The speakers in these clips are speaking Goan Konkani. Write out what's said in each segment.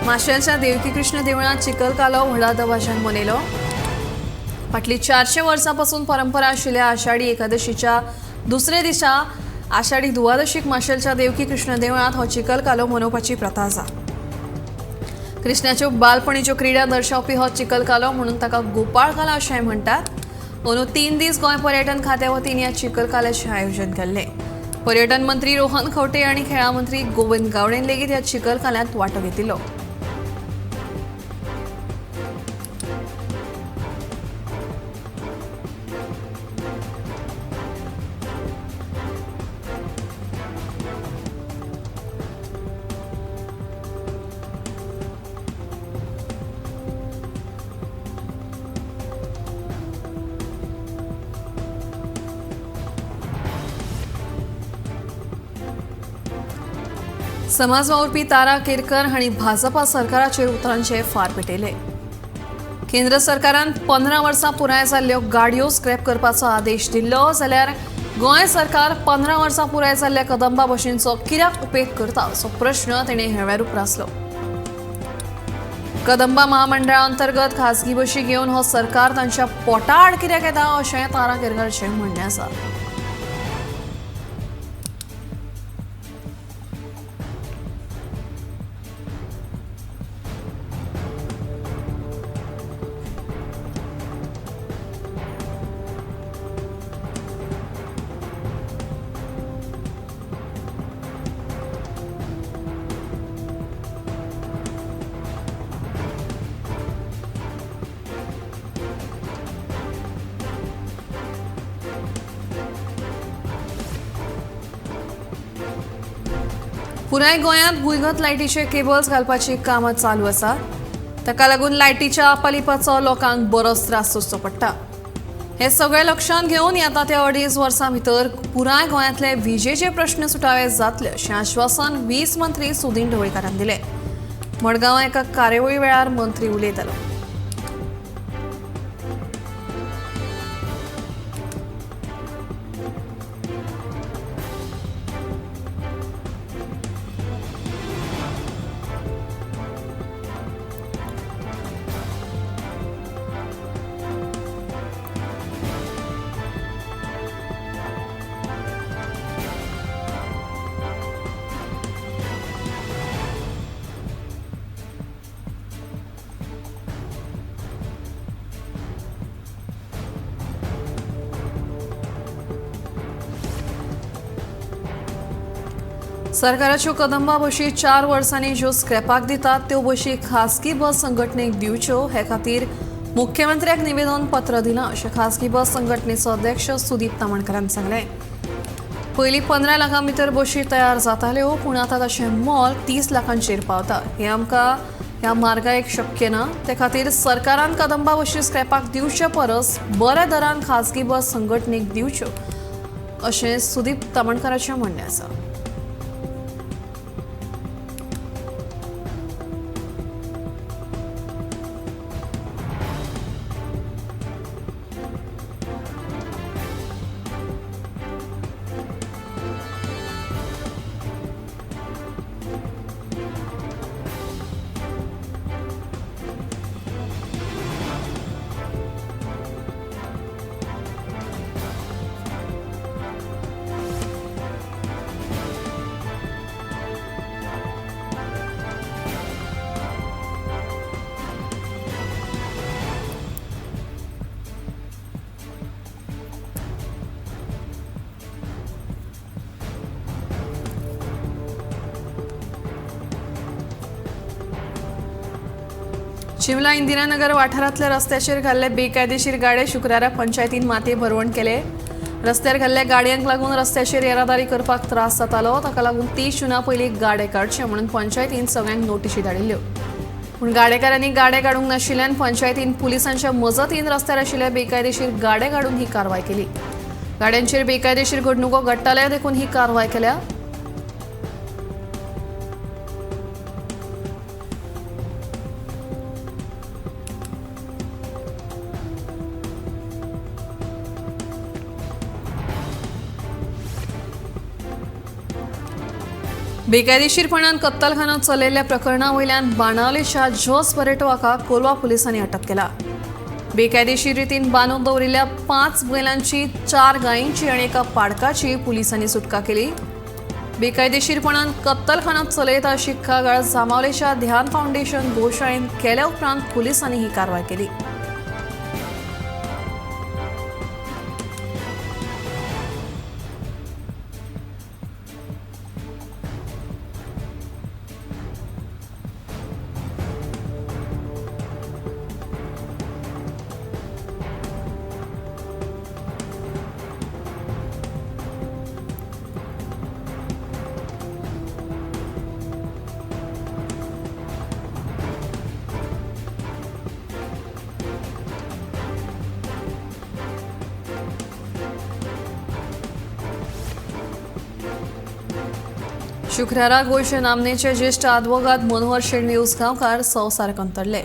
माशेलच्या देवकीकृष्ण देवळांत चिखलकालो व्हडा दबाज्यान मनयलो. फाटलीं 400 वर्सां पसून परंपरा आशिल्ल्या आषाढी एकादशीच्या दुसरे दिसा आषाढी दुवादशीक माशेलच्या देवकी कृष्ण देवळांत हो चिखलकालो मनोवपाची प्रथा आसा. कृष्णाच्यो बालपणीच्यो क्रिडा दर्शावपी हो चिखलकालो म्हणून ताका गोपाळकाला अशेंय म्हणटात. अंदू 3 दीस गोंय पर्यटन खात्या वतीन ह्या चिखलकाल्याचें आयोजन केल्लें. पर्यटन मंत्री रोहन खंवटे आनी खेळां मंत्री गोविंद गावडेन लेगीत ह्या चिखलकाल्यांत वांटो घेतिल्लो. समाज वावुरपी तारा केरकर हांणी भाजपा सरकाराचेर उतरांचे फार पेटयले. केंद्र सरकारान 15 वर्सां पुराय जाल्ल्यो गाडयो स्क्रॅप करपाचो आदेश दिल्लो जाल्यार गोंय सरकार 15 वर्सां पुराय जाल्ल्या कदंबा बशींचो कित्याक उपेग करता असो प्रश्न तेणें ह्या वेळार उप्रासलो. कदंबा महामंडळा अंतर्गत खासगी बशी घेवन हो सरकार तांच्या पोटाआड कित्याक येता अशें तारा केरकराचें म्हणणें आसा. पुराय गोंयांत भुंयगत लायटीचे केबल्स घालपाची कामां चालू आसा. ताका लागून लायटीच्या आपालिपाचो लोकांक बरोच त्रास सोंसचो पडटा. हे सगळे लक्षांत घेवन येता त्या 2.5 वर्सां भितर पुराय गोंयांतले विजेचे प्रश्न सुटावे जातले अशें आश्वासन वीज मंत्री सुदिन ढवळीकारान दिलें. मडगांवां एका कार्यावळी वेळार मंत्री उलयतालो. सरकाराच्यो कदंबा बशी 4 वर्सांनी ज्यो स्क्रॅपाक दितात त्यो बशी खासगी बस संघटनेक दिवच्यो हे खातीर मुख्यमंत्र्याक निवेदन पत्र दिलां अशें खासगी बस संघटनेचो अध्यक्ष सुदीप तामणकरान सांगलें. पयलीं 15 लाखां भितर बशी तयार जाताल्यो पूण आतां तशें मोल 30 लाखांचेर पावता. हें आमकां ह्या मार्गाक शक्य ना. ते खातीर सरकारान कदंबा बशी स्क्रॅपाक दिवचे परस बऱ्या दरान खासगी बस संघटनेक दिवच्यो अशें सुदीप तामणकराचें म्हणणें आसा. शिमला इंदिरानगर वाठारांतल्या रस्त्याचेर घाल्ले बेकायदेशीर गाडे शुक्रारा पंचायतीन मातये भरवण केले. रस्त्यार घाल्ल्या गाडयांक लागून रस्त्याचेर येरादारी करपाक त्रास जातालो. ताका लागून 30 जुना पयलीं गाडे काडचे म्हणून पंचायतीन सगळ्यांक नोटिशी धाडिल्ल्यो. पूण गाडेकारांनी गाडे काडूंक नाशिल्ल्यान पंचायतीन पुलिसांच्या मजतीन रस्त्यार आशिल्ले बेकायदेशीर गाडे काडून ही कारवाय केली. गाड्यांचेर बेकायदेशीर घडणुको घडटाले देखून ही कारवाय केल्या. बेकायदेशीरपणान कत्तलखाना चलयल्ल्या प्रकरणा वयल्यान बाणावलेच्या जोस बरेटो हाका कोलवा पुलिसांनी अटक केला. बेकायदेशीर रितीन बांदून दवरिल्ल्या 5 बैलांची, 4 गायींची आनी एका पाडकाची पुलिसांनी सुटका केली. बेकायदेशीरपणान कत्तलखाना चलयता अशी कागाळ जांबावलेच्या ध्यान फावंडेशन गोशाळेन केल्या उपरांत पुलिसांनी ही कारवाय केली. शुक्रारा गोंयचे नामनेचे ज्येश्ठ आदवोगाद मनोहर शेणवी उसगांवकार संवसार अंतरले.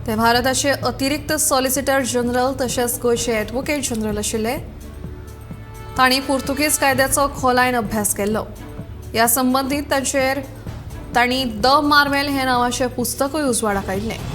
ते भारताचे अतिरिक्त सॉलिसिटर जनरल तशेंच गोंयचे ॲडव्होकेट जनरल आशिल्ले. तांणी पुर्तुगेज कायद्याचो खोलायेन अभ्यास केल्लो. ह्या संबंदीत तांचेर तांणी the Marvel हे नांवाचें पुस्तकूय उजवाडाक आयिल्लें.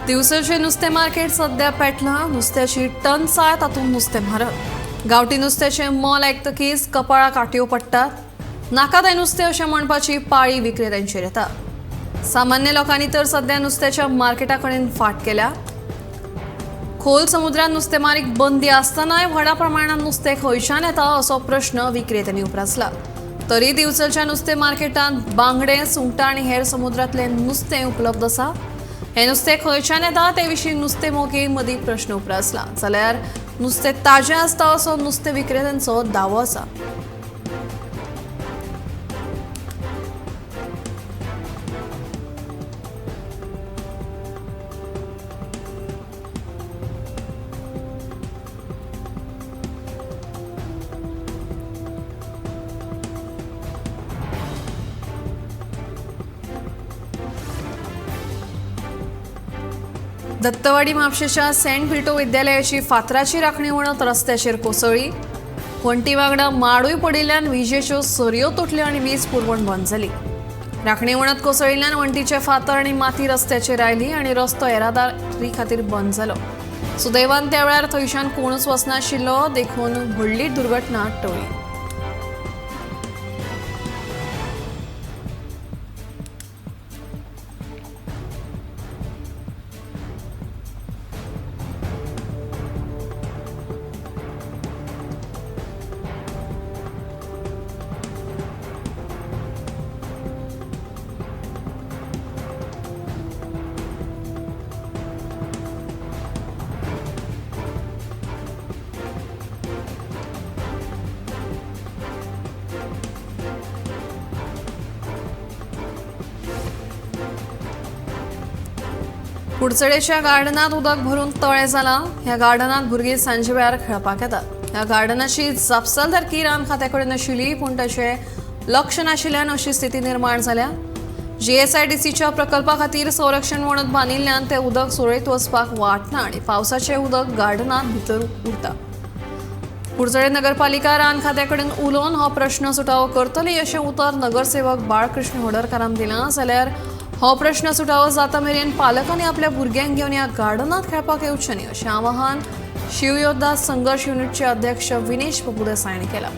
दिवसचे नुस्तें मार्केट सध्या पेटलां. नुस्त्याची टंचाय, तातूंत नुस्तें म्हारग. गांवठी नुस्त्याचें मोल आयकतकीच कपाळाक आटयो पडटात. नाका तें नुस्तें अशें म्हणपाची पाळी विक्रेत्यांचेर येता. सामान्य लोकांनी तर सध्या नुस्त्याच्या मार्केटा कडेन फाट केल्या. खोल समुद्रांत नुस्तेमारीक बंदी आसतनाय व्हडा प्रमाणांत नुस्तें खंयच्यान येता असो प्रश्न विक्रेत्यांनी उप्रासला. तरी दिवचलच्या नुस्तें मार्केटांत बांगडे, सुंगटां आनी हेर समुद्रांतलें नुस्तें उपलब्ध आसा. हें नुस्तें खंयच्यान येता ते विशीं नुस्तें मोगी मदीं प्रश्न उप्रासला. जाल्यार नुस्तें ताजें आसता असो नुस्तें विक्रेत्यांचो दावो आसा. दत्तवाडी म्हापशेच्या सेंट ब्रिटो विद्यालयाची फातराची राखणी वणत रस्त्याचेर कोसळ्ळी. वण्टी वांगडा माडूय पडिल्ल्यान विजेच्यो सरयो तुटल्यो आनी वीज पुरवण बंद जाली. राखणी वणत कोसळिल्ल्यान वण्टीचे फातर आनी माती रस्त्याचेर आयली आनी रस्तो येरादारी खातीर बंद जालो. सुदैवान त्या वेळार थंयच्यान कोणूच वचनाशिल्लो, देखून व्हडली दुर्घटना टळ्ळी. कुडचडेच्या गार्डनात उदक भरून तळें जालां. ह्या गार्डनात भुरगीं सांजे वेळार खेळपाक येतात. ह्या गार्डनाची जापसालदारकी रान खात्या कडेन आशिल्ली, पूण ताचें लक्ष नाशिल्ल्यान अशी स्थिती निर्माण जाल्या. जीएसआयडीसीच्या प्रकल्पा खातीर संरक्षण वणत बांदिल्ल्यान तें उदक सुरळीत वचपाक वाट ना आनी पावसाचें उदक गार्डनांत भितर उरता. कुडचडे नगरपालिका रान खात्या कडेन उलोवन हो प्रश्न सुटावो करतली अशें उतर नगरसेवक बाळकृष्ण होडरकारान दिलां. जाल्यार हो प्रश्न सुटावो जाता मेरेन पालकांनी आपल्या भुरग्यांक घेवन ह्या गार्डनांत खेळपाक येवचें न्ही अशें आवाहन शिवयोद्धा संघर्ष युनिटचे अध्यक्ष विनेश प्रभुदेसाय हांणी केलां.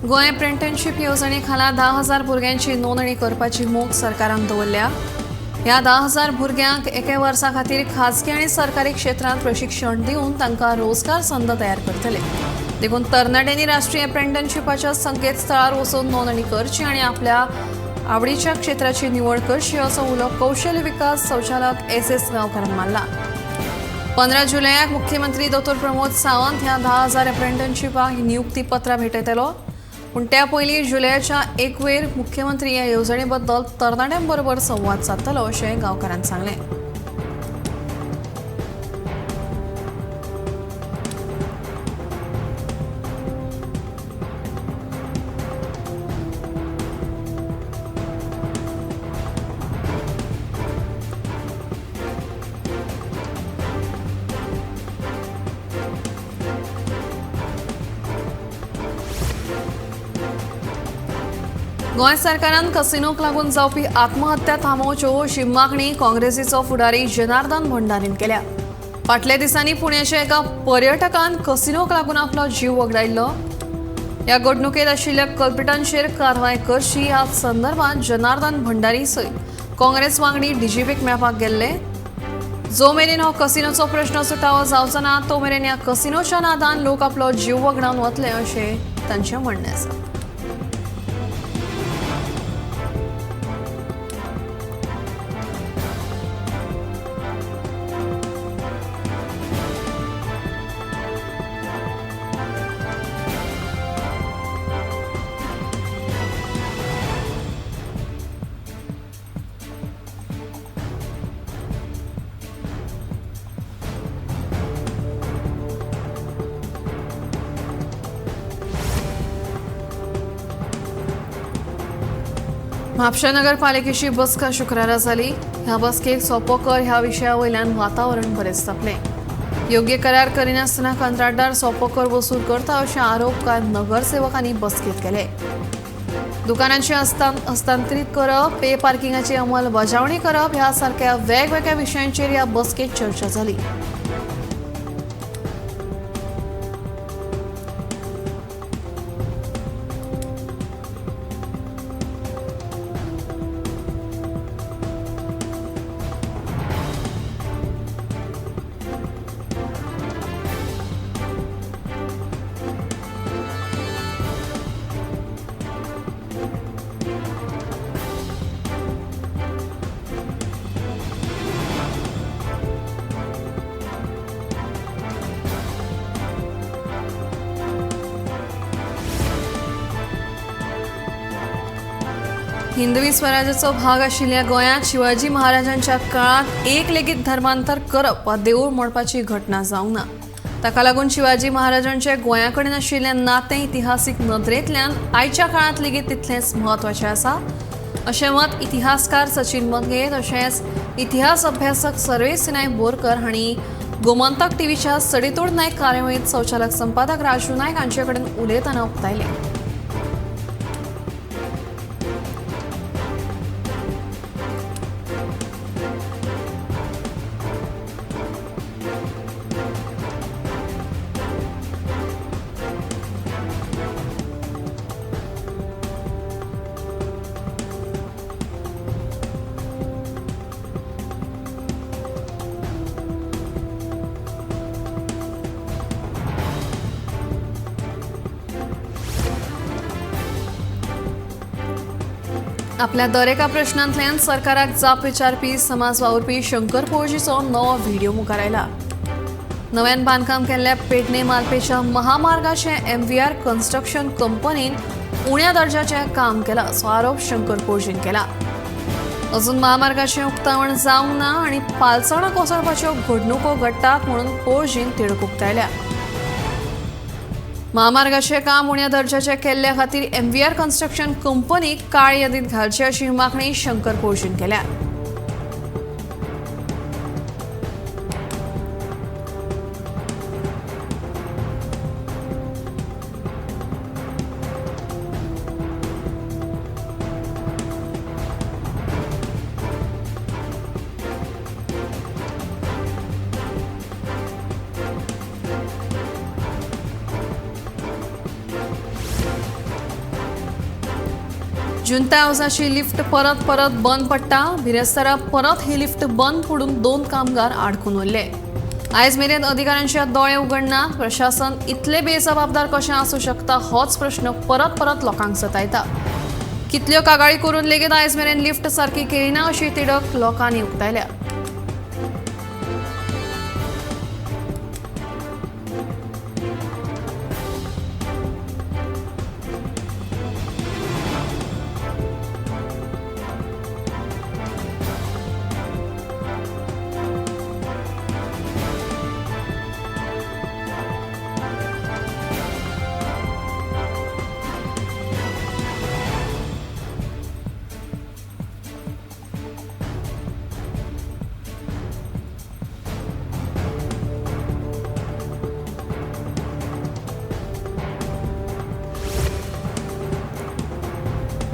गोंय अप्रेंटिसशीप येवजणे खाला 10,000 भुरग्यांची नोंदणी करपाची मोख सरकारान दवरल्या. ह्या 10,000 भुरग्यांक एके वर्सा खातीर खाजगी आनी सरकारी क्षेत्रांत प्रशिक्षण दिवन तांकां रोजगार संद तयार करतले. देखून तरणाट्यांनी राष्ट्रीय अप्रेंटिसशिपाच्या संकेतस्थळार वचून नोंदणी करची आनी आपल्या आवडीच्या क्षेत्राची निवड करची असो उलो कौशल्य विकास संचालक एस.एस. गांवकारान मारला. 15 जुलयाक मुख्यमंत्री डॉ. प्रमोद सावंत ह्या 10,000 अप्रेंटिसशिपाक नियुक्ती पत्रां भेटयतलो. पूण त्या पयलीं जुलयाच्या 1 वेर मुख्यमंत्री ह्या येवजणे बद्दल तरणाट्यां बरोबर संवाद सादतलो अशें गांवकारान सांगलें. गोंय सरकारान कसिनोक लागून जावपी आत्महत्या थांबोवच्यो अशी मागणी काँग्रेसीचो फुडारी जनार्दन भंडारीन केल्या. फाटल्या दिसांनी पुण्याच्या एका पर्यटकान कसिनोक लागून आपलो जीव वगडायल्लो. ह्या घडणुकेत आशिल्ल्या कल्पिटांचेर कारवाय करची ह्या संदर्भात जनार्दन भंडारी सयत काँग्रेस वांगडी डीजीपीक मेळपाक गेल्ले. जो मेरेन हो कसिनोचो प्रश्न सुटावो जावचो ना तो मेरेन ह्या कसिनोच्या नादान लोक आपलो जीव वगडावन वतले अशें तांचें म्हणणें आसा. म्हापशें नगरपालिकेची बसका शुक्रारा जाली. ह्या बसकेक सोपो कर ह्या विशया वयल्यान वातावरण बरेंच तापलें. योग्य करार करिनासतना कंत्राटदार सोपो कर वसूल करता अशे आरोप कांय नगरसेवकांनी बसकेत केले. दुकानांचे हस्तांतरीत करप, पे पार्किंगाची अंमलबजावणी करप ह्या सारक्या वेगवेगळ्या विशयांचेर ह्या बसकेत चर्चा जाली. हिंदवी स्वराज्याचो भाग आशिल्ल्या गोंयांत शिवाजी महाराजांच्या काळांत एक लेगीत धर्मांतर करप वा देवूळ मोडपाची घटना जावंक ना. ताका लागून शिवाजी महाराजांचे गोंया कडेन आशिल्लें नातें इतिहासीक नदरेंतल्यान आयच्या काळांत लेगीत तितलेंच म्हत्वाचें आसा अशें मत इतिहासकार सचिन मंगे तशेंच इतिहास अभ्यासक सर्वेश सिनाय बोरकर हांणी गोमंतक टीव्हीच्या सडेतोड नायक कार्यावळींत संचालक संपादक राजू नायक हांचे कडेन उलयतना उक्तायलें. आपल्या दरेका प्रश्नांतल्यान सरकाराक जाप विचारपी समाज वावुरपी शंकर पोळजीचो नवो व्हिडिओ मुखार आयला. नव्यान बांदकाम केल्ल्या पेडणे मालपेच्या महामार्गाचे एमव्हीआर कन्स्ट्रक्शन कंपनीन उण्या दर्जाचें काम केलां असो आरोप शंकर पोळजीन केला. अजून महामार्गाचें उक्तावण जावंक ना आनी पालसणां कोसळपाच्यो घडणुको घडटात म्हणून पोळजीन तिडक उक्तायल्या. महामार्गाचे काम उण्या दर्जाचे केल्ल्या खातीर एमव्हीआर कन्स्ट्रक्शन कंपनीक काळी यादीत घालची अशी मागणी शंकर पोळजीन केल्या. जुंता हावसाची लिफ्ट परत परत बंद पडटा. बिरेस्तारा परत ही लिफ्ट बंद पडून 2 कामगार आडकून उरले. आयज मेरेन अधिकाऱ्यांचे दोळे उगडना. प्रशासन इतले बेजबाबदार कशें आसूं शकता होच प्रश्न परत परत लोकांक सतायता. कितल्यो कागाळी करून लेगीत आयज मेरेन लिफ्ट सारकी केली ना अशी तिडक लोकांनी उक्तायल्या.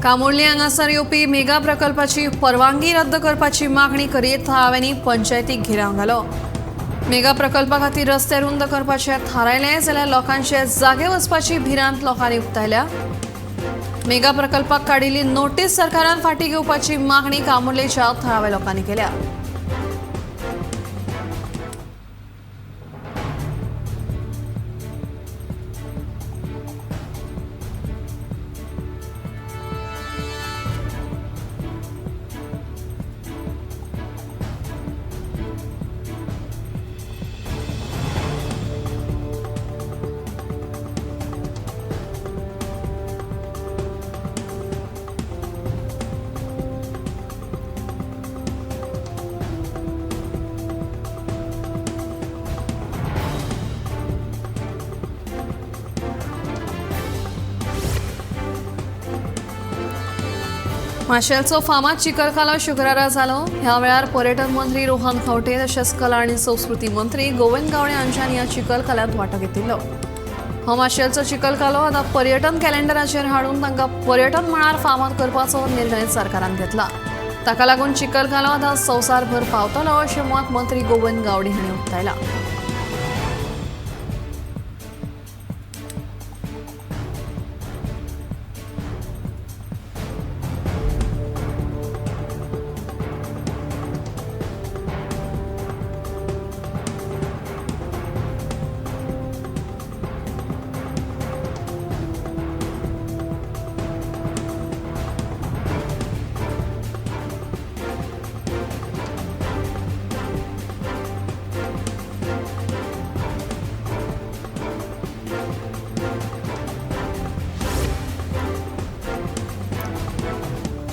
कामुर्ली हांगासर येवपी मेगा प्रकल्पाची परवानगी रद्द करपाची मागणी करीत थळाव्यांनी पंचायतीक घेराव घालो. मेगा प्रकल्पा खातीर रस्ते रुंद करपाचे थारायले जाल्यार लोकांचे जागे वचपाची भिरांत लोकांनी उक्तायल्या. मेगा प्रकल्पाक काडिल्ली नोटीस सरकारान फाटीं घेवपाची मागणी कामुर्लेच्या थळाव्या लोकांनी केल्या. माशेलचो फामाद चिखलकालो शुक्रारा जालो. ह्या वेळार पर्यटन मंत्री रोहन खंवटे तशेंच कला आनी संस्कृती मंत्री गोविंद गावडे हांच्यानी ह्या चिखलकाल्यांत वांटो घेतिल्लो. हो माशेलचो चिखलकालो आतां पर्यटन कॅलेंडराचेर हाडून तांकां पर्यटन मळार फामाद करपाचो निर्णय सरकारान घेतला. ताका लागून चिखलकालो आतां संवसारभर पावतलो अशें मत मंत्री गोविंद गावडे हांणी उक्तायलां.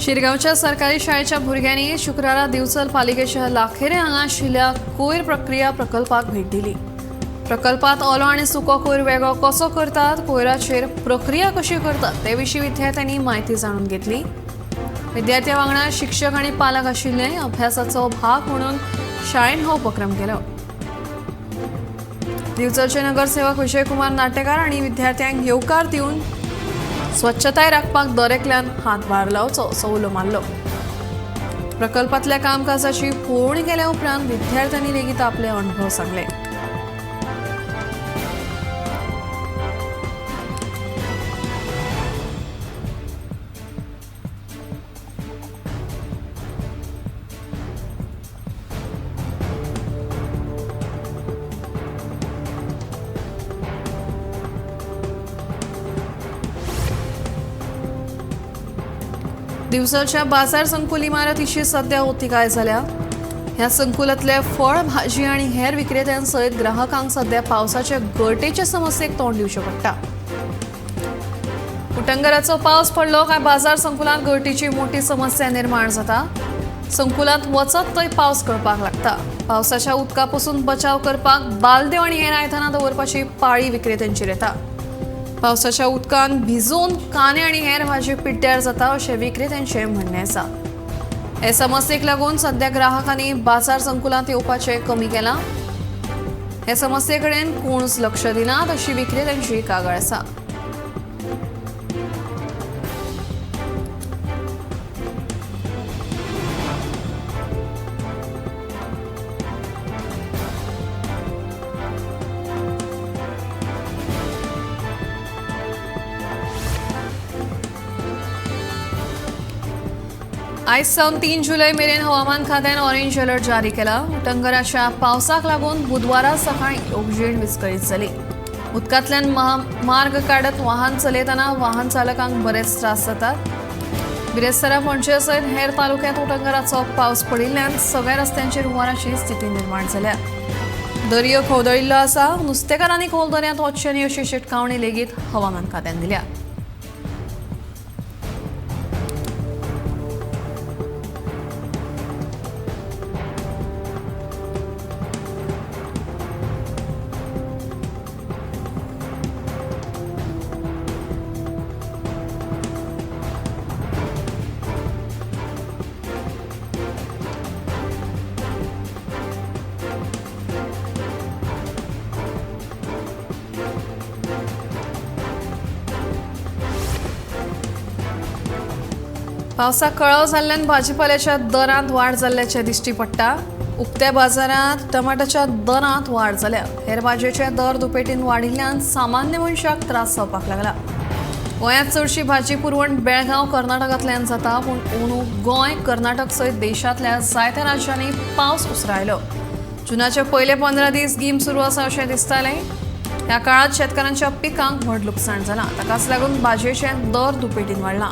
शिरगांवच्या सरकारी शाळेच्या भुरग्यांनी शुक्रारा दिवचल पालिकेच्या लाखेरे हांगा आशिल्ल्या कोयर प्रक्रिया प्रकल्पाक भेट दिली. प्रकल्पात ओलो आनी सुको कोयर वेगळो कसो करतात, कोयराचेर प्रक्रिया कशी करतात ते विशीं विद्यार्थ्यांनी म्हायती जाणून घेतली. विद्यार्थ्यां वांगडा शिक्षक आनी पालक आशिल्ले. अभ्यासाचो भाग म्हणून शाळेन हो उपक्रम केलो. दिवचलचे नगरसेवक विजयकुमार नाटेकार आनी विद्यार्थ्यांक येवकार दिवन स्वच्छताय राखपाक दर एकल्यान हातभार लावचो असो उलो मारलो. प्रकल्पांतल्या कामकाजाची पळोवणी केल्या उपरांत विद्यार्थ्यांनी लेगीत आपले अणभव सांगले. दिवचलच्या बाजार संकुल इमारतीची सध्या होती काय जाल्या. ह्या संकुलांतल्या फळ, भाजी आनी हेर विक्रेत्यांसयत ग्राहकांक सध्या पावसाच्या गळटेच्या समस्येक तोंड दिवचें पडटा. उटंगराचो पावस पडलो काय बाजार संकुलांत गळटीची मोठी समस्या निर्माण जाता. संकुलांत वचत थंय पावस गळपाक लागता. पावसाच्या उदका पसून बचाव करपाक बालदेव आनी हेर आयदनां दवरपाची पाळी विक्रेत्यांचेर येता. पावसाच्या उदकान भिजून कांदे आनी हेर भाजी पिड्ड्यार जाता अशें विक्रेत्यांचें म्हणणें आसा. हे समस्येक लागून सध्या ग्राहकांनी बाजार संकुलांत येवपाचें कमी केलां. हे समस्ये कडेन कोणूच लक्ष दिनात अशी विक्रेत्यांची कागाळ आसा. आयज सावन 3 जुलय मेरेन हवामान खात्यान ऑरेंज अलर्ट जारी केला। उटंगराच्या पावसाक लागून बुधवारा सकाळी लोकजीण विस्कळीत जाली। उदकांतल्यान मार्ग काडत वाहन चलयतना वाहन चालकांक बरेच त्रास जातात। बिरेस्तारा पणजे सयत हेर तालुक्यांत उटंगराचो पावस पडिल्ल्यान सगळ्या रस्त्यांचेर हुंवाराची स्थिती निर्माण जाल्या। दर्यो खवदळिल्लो आसा। नुस्तेकारांनी खोल दर्यांत वचचें न्ही अशी शिटकावणी लेगीत हवामान खात्यान दिल्या। पावसाक कळाव जाल्ल्यान भाजीपाल्याच्या दरांत वाड जाल्ल्याचें दिश्टी पडटा। उक्त्या बाजारांत टमाटाच्या दरांत वाड जाल्या। हेर भाजयेचे दर दुपेटीन वाडिल्ल्यान सामान्य मनशाक त्रास जावपाक लागला। गोंयांत चडशी भाजी पुरवण बेळगांव कर्नाटकांतल्यान जाता, पूण अंदू गोंय कर्नाटक सयत देशांतल्या जायत्या राज्यांनी पावस उसरायलो। जुनाचे पयले 15 दीस गीम सुरू आसा अशें दिसतालें। ह्या काळांत शेतकारांच्या पिकांक व्हड लुकसाण जालां। ताकाच लागून भाजयेचे दर दुपेटीन वाडला।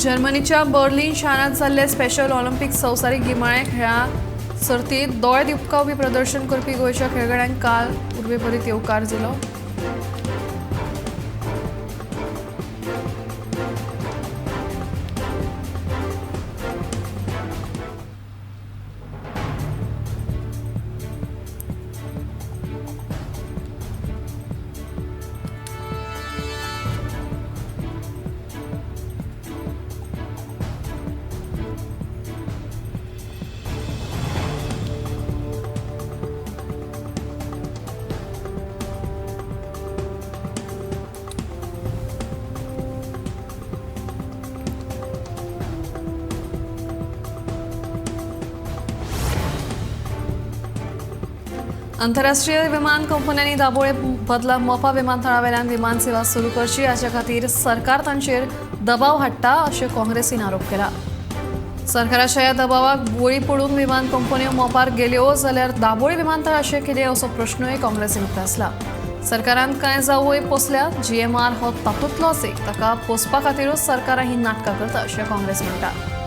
जर्मनीच्या बर्लिन शारांत जाल्ले स्पेशल ऑलिम्पिक संवसारीक गिमाळे खेळां सर्तींत दोळे दिपकावपी प्रदर्शन करपी गोंयच्या खेळगड्यांक काल उर्बेभरीत येवकार दिलो। आंतरराष्ट्रीय विमान कंपन्यांनी दाबोळे बदला मोपा विमानतळावेल्यान विमान सेवा सुरू करची हाचे खातीर सरकार तांचेर दबाव हाडटा अशें काँग्रेसीन आरोप केला। सरकाराच्या ह्या दबावाक बळी पडून विमान कंपन्यो मोपार गेल्यो जाल्यार दाबोळी विमानतळ अशें कितें असो प्रश्नूय काँग्रेसीन उप्रासला। सरकारान कांय जावय पोसल्या जीएमआर हो तातूंतलोच एक, ताका पोसपा खातीरूच सरकारां ही नाटकां करता अशें काँग्रेस म्हणटा।